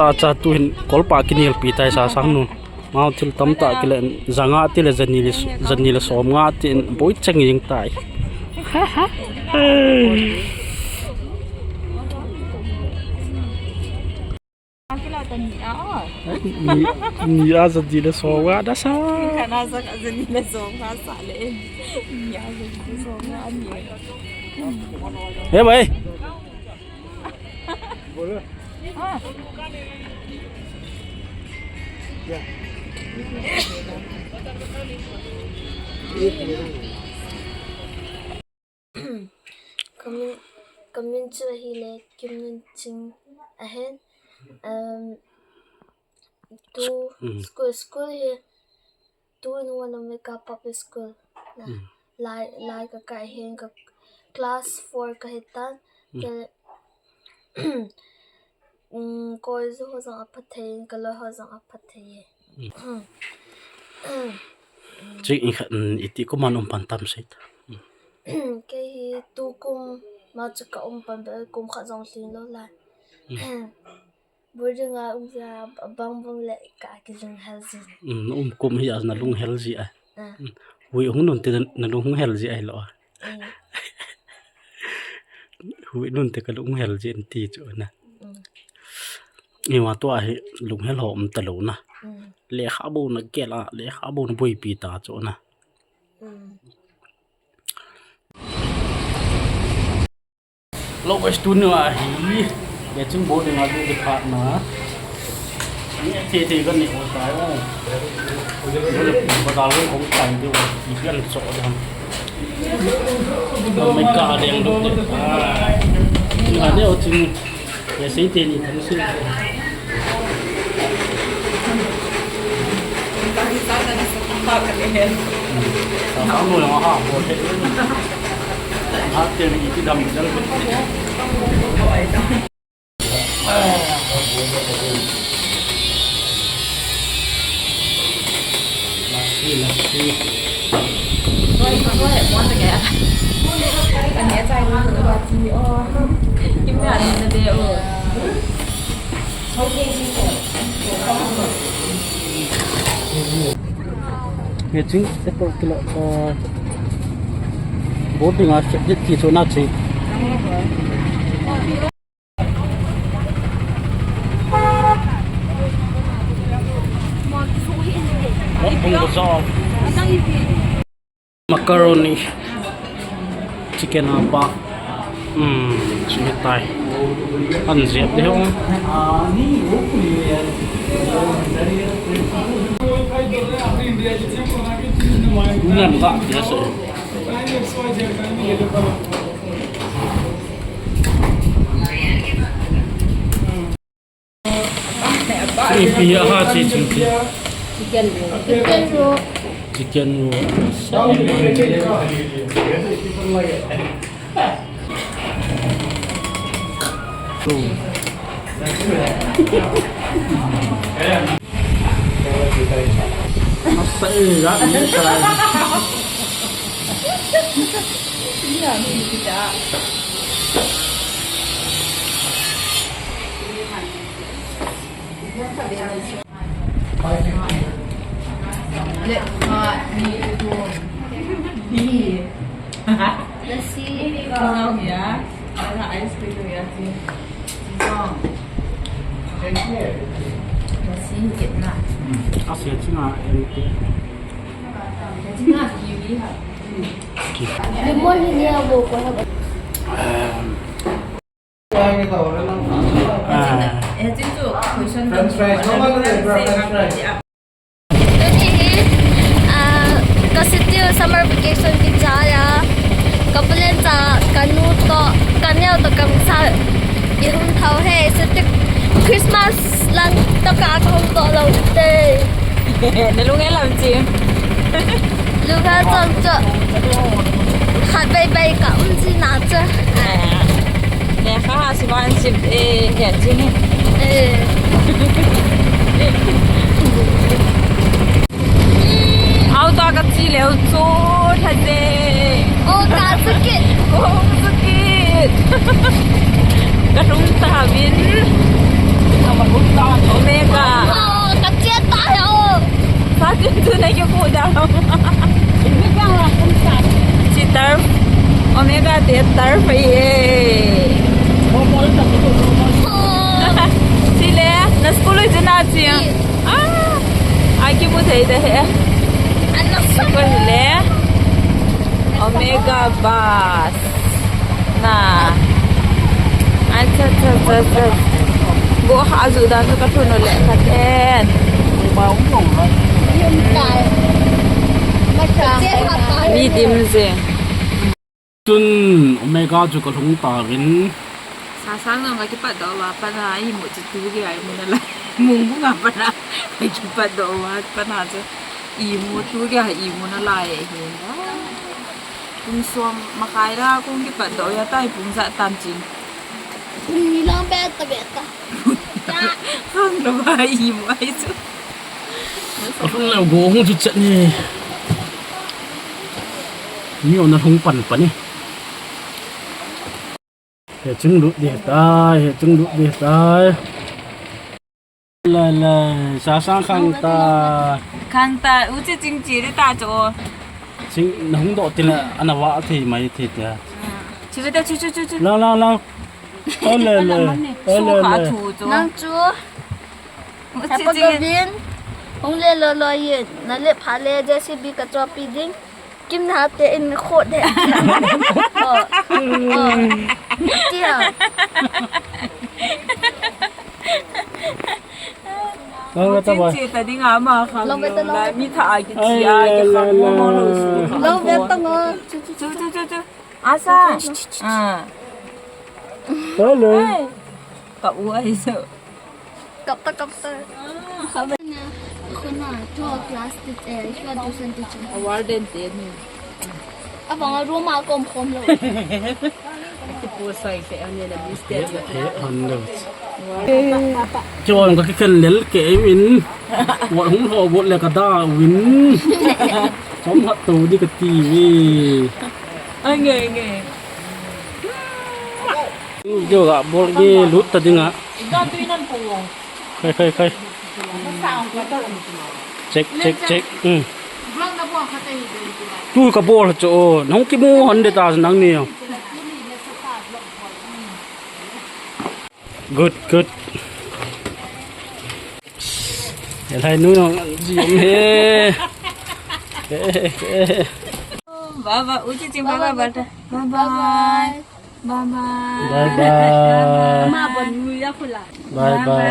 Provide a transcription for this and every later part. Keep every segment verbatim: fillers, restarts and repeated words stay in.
Cha cha tuhin kolpa kinelpi tai Sasang nun. Mau thil tamtah kile, janga tile jani le, jani le som nga tin boi cheng jing tai. Ni, ni a jani le som nga da sa. Kana sa ka jani le som nga sa le. Ni a jani le som nga ni. Eh, bhai. Kamin, kamin chu ahile Kimnunching ahin. Um, tu Mm. school, school hi Two in one Omega Public School. Na, Mm. lai, lai ka kai hin ka class four ka hitan. Mm. Ke, mm, koi ju ho jong apha thei, ka loi ho jong apha thei. Mm. Chik in kha, mm, iti kum an um pan tam sit. Kei hi tukum ma chu ka um pan be kum khat jong lhin lou lai. Mm. Boarding a um jia bang bang le ka kilunghel jin. Um, um kum hi a na lunghel ji a. Ah. Um, hui hung nun te na lunghel ji a lo. Mm. Hui nun te ka lunghel ji ti chu na. Mm. Ni wa to a hi lunghel ho um ta lo na. Mm. Lekha bo na gel a, lekha bo na boipi ta chu na. Mm. Lo guys, tuni a hi, Beching boarding a du de phat na. Ni te te kan ni o tai o. Bazar lo kong tai de o. Ni pian so de ham. Lo me ka deng do de. Ah. Ni ha de o ching. Ye sei te ni thang si. Lassi, lassi. Beching airport kilo, uh, boarding a check ti chu na chi. Macaroni, chicken apa. Hmm, sini tai. An jep de hong. Nan ka, yes, sir. Ipi aha chi chingpi. Chicken roll. Chicken roll. Chicken roll. Masa eh, ya, ini saya. Lassi. Ice cream ya. Lassi kit na. Lassi kit na. Lemon hi nia bo ko ha. Tuni hi, ah, ka city summer vacation kichai a, ka palen cha, ka nu to, ka neo to, ka sa, i hung thau he, city Christmas lang to ka hung to lo te. Na lung e lam chim. Lung e lam chim. Khat bai bai ka um chi na cha. Ne kha ha si man chim e he chim. Eh. Auto ka chi leu chu tha je. O ka sukit. O sukit. Ka tum ta bin. Ka ma tum ta. He. Koi hile. Omega bus. Na. Acha, cha, cha, cha. Go ha ju dan ka thun le ka ten. Mi dim je. Chun Omega chu ka lhung tauvin. Sasang nang ka kipat doh uva pat a imu chu tu gei a imu nalai. Mungbung a pat a ka kipat doh uva pat a chu imu tu gei a imu nalai e hi. Kum som makai la kong kipat doh uva tai pung ja tam ching. Ni lang beta beta. Khang lou a imu ai chu. Ka lhung leh go hung chu chet ni. Mi ona lhung pan pan ni. He chung lut ding tai, he chung lut ding tai. La la, Sasang khang ta. Khang ta, u chi ching chi le ta cho. Ching na hung doh ti la, ana va thei mai thei ta. Chu ve ta chu chu chu chu. La la la. O le le. O le le. Nang chu. Hepa Gavin, hung le lo lo yin, na le pha le J C B ka chopi ding. Kim na te in kho de. Oh. Oh. Tia. Long ka ta ba. Chi ta ding ama khang. Long ka ta long. Mi tha a ki chi a ki khang mo mo lo su. Long ka ta ngo. Chu chu chu chu chu. Asa. Ah. Hello. Ai. Kap u ai so. Kap ta, kap ta. Kap na. Khuna, to class teacher, to tuition teacher. Warden te ni. Abang a room a kom kom lo. Ti pu sai se ane na mister. He, he, han lo. Chon ka kikhen lel kei in. Wat hung ho bot le ka da win. Som hat to di ka ti ve. Ai nge nge. Yo ga bol ge lut ta ding a. Iga tui nan po. Khai khai khai. Check check check. Hmm. Tu ka bol chu. Nang ki mu hon de ta nang ni. Good, good. Helai nu nong ji om he. Bye bye. Uchi ching bye bye bye. Bye bye. Bye bye. Bye bye. Ma bon nu ya khula. Bye bye.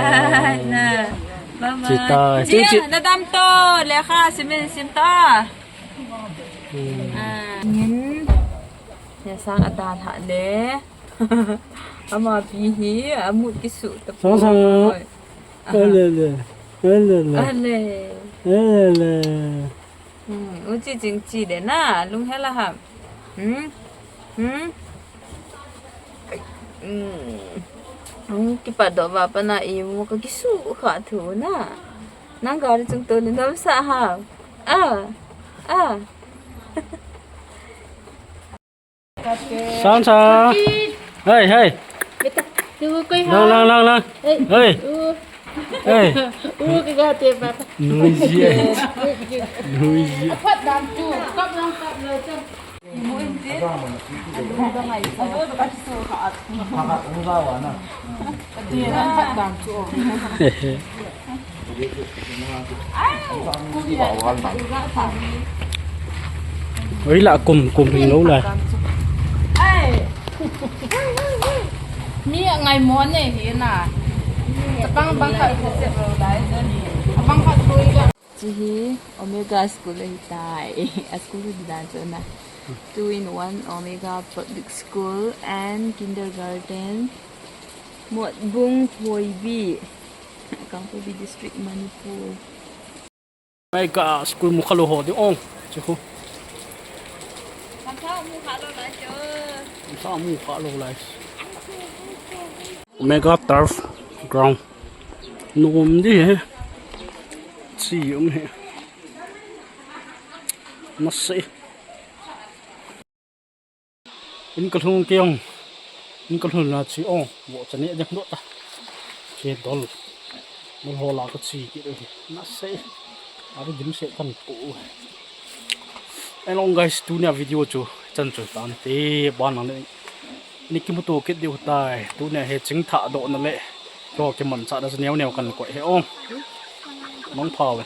Bye bye. Chita. Chi, chi. Na dam to le kha simin sim ta. Hmm. Ah. Ngin. Ya sang ada ha le. Ama pi hi, amu kisu ta. Sang sang. Oi. Aha. Ale le. Ale le. Ale. Ale le. Hmm, uchi ching chi de na, lung hela ham. Hmm? Hmm? Hmm. Hung kipat doh uva pat a imu ka kisu kha thu na. Nang gari chung to le dam sa ham. Ah. Ah. San sa. Hey, hey. Lang, lang, lang, lang. Hey. Hey. Hey. Noisy, eh. Noisy. Oi la kum, kum hing lou lai. Mi ngai mo ne hi na. Bang bang ka se se lou lai. Bang ka tu ya. Chi hi Omega School ahi tai. A school hi dan chu na. Two in one Omega Public School and Kindergarten. Motbung, Phoibi, Kangpokpi District, Manipur. Mai ka school mu kha lou ho di ong. Chu khu. Kam tha mu kha lou lai chu. Kam tha mu kha lou lai. Mega turf ground. Nom di he. Chi um he. Masi. In ka lhung kei ong. In ka lhung na chi ong. Vo chani a ding doh ta. Che dol. Dol ho la ka chi kit u hi. Na se. Ari dim se kan pu. Hello guys, tunia video chu chan chu tan te ban na le. Ni kimuto kit diu tai. Tunia he chingthah doh na le. Ko kimanchah na neo neo kan koi he ong. Nong phau.